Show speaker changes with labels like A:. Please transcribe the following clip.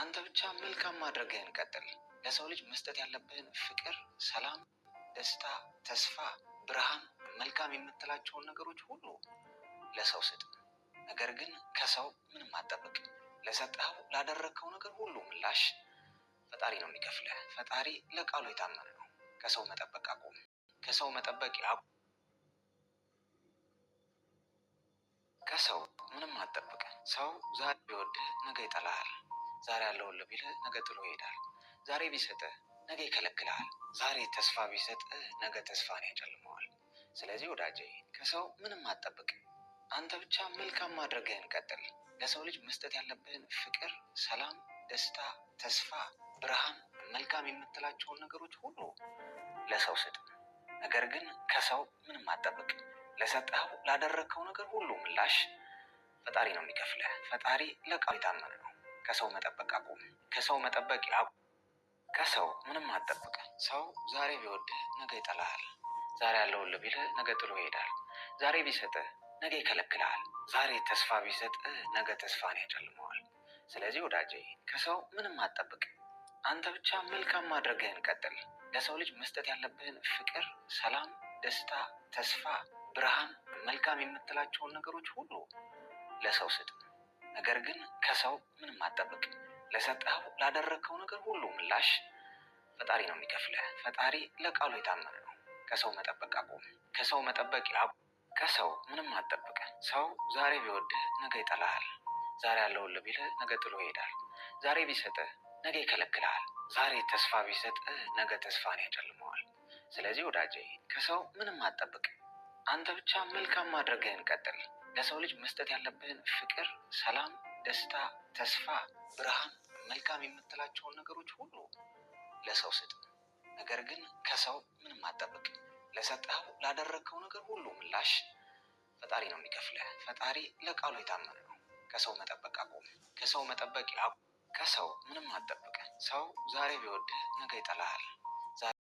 A: አንተ ብቻ መልካም ማድረግህን ቀጥል። ለሰው ልጅ መስጠት ያለብህን ፍቅር፣ ሰላም፣ ደስታ፣ ተስፋ፣ ብርሃን፣ መልካም የምትላቸውን ነገሮች ሁሉ ለሰው ስጥ። ነገር ግን ከሰው ምንም አትጠብቅ። ለሰጠኸው ላደረግከው ነገር ሁሉ ምላሽ ፈጣሪ ነው የሚከፍልህ። ፈጣሪ ለቃሉ የታመነ ነው። ከሰው መጠበቅ አቁም። ከሰው መጠበቅ አቁም። ከሰው ምንም አትጠብቅ። ሰው ዛሬ ቢወድህ ነገ ይጠላሃል። ዛሬ አለሁልህ ቢልህ ነገ ጥሎ ይሄዳል። ዛሬ ቢሰጥህ ነገ ይከለክልሃል። ዛሬ ተስፋ ቢሰጥህ ነገ ተስፋን ያጨልመዋል። ስለዚህ ወዳጄ ከሰው ምንም አትጠብቅ። አንተ ብቻ መልካም ማድረግህን ቀጥል። ለሰው ልጅ መስጠት ያለብህን ፍቅር፣ ሰላም፣ ደስታ፣ ተስፋ፣ ብርሃን፣ መልካም የምትላቸውን ነገሮች ሁሉ ለሰው ስጥ። ነገር ግን ከሰው ምንም አትጠብቅ። ለሰጠኸው ላደረግከው ነገር ሁሉ ምላሽ ፈጣሪ ነው የሚከፍልህ። ፈጣሪ ለቃሉ የታመነ ነው። ከሰው መጠበቅ አቁም። ከሰው መጠበቅ አቁም። ከሰው ምንም አትጠብቅ። ሰው ዛሬ ቢወድህ ነገ ይጠላሃል። ዛሬ አለሁልህ ቢልህ ነገ ጥሎ ይሄዳል። ዛሬ ቢሰጥህ ነገ ይከለክልሃል። ዛሬ ተስፋ ቢሰጥህ ነገ ተስፋን ያጨልመዋል። ስለዚህ ወዳጄ ከሰው ምንም አትጠብቅ። አንተ ብቻ መልካም ማድረግህን ቀጥል። ለሰው ልጅ መስጠት ያለብህን ፍቅር፣ ሰላም፣ ደስታ፣ ተስፋ፣ ብርሃን፣ መልካም የምትላቸውን ነገሮች ሁሉ ለሰው ስጥ። ነገር ግን ከሰው ምንም አትጠብቅ። ለሰጠኸው ላደረግከው ነገር ሁሉ ምላሽ ፈጣሪ ነው የሚከፍልህ። ፈጣሪ ለቃሉ የታመነ ነው። ከሰው መጠበቅ አቁም። ከሰው መጠበቅ አቁም። ከሰው ምንም አትጠብቅ። ሰው ዛሬ ቢወድህ ነገ ይጠላሃል። ዛሬ አለሁልህ ቢልህ ነገ ጥሎ ይሄዳል። ዛሬ ቢሰጥህ ነገ ይከለክልሃል። ዛሬ ተስፋ ቢሰጥህ ነገ ተስፋን ያጨልመዋል። ስለዚህ ወዳጄ ከሰው ምንም አትጠብቅ። አንተ ብቻ መልካም ማድረግህን ቀጥል። ለሰው ልጅ መስጠት ያለብህን ፍቅር፣ ሰላም፣ ደስታ፣ ተስፋ፣ ብርሃን፣ መልካም የምትላቸውን ነገሮች ሁሉ ለሰው ስጥ። ነገር ግን ከሰው ምንም አትጠብቅ። ለሰጠኸው ላደረግከው ነገር ሁሉ ምላሽ ፈጣሪ ነው የሚከፍልህ። ፈጣሪ ለቃሉ የታመነ ነው። ከሰው መጠበቅ አቁም። ከሰው መጠበቅ አቁም። ከሰው ምንም አትጠብቅ። ሰው ዛሬ ቢወድህ ነገ ይጠላሃል።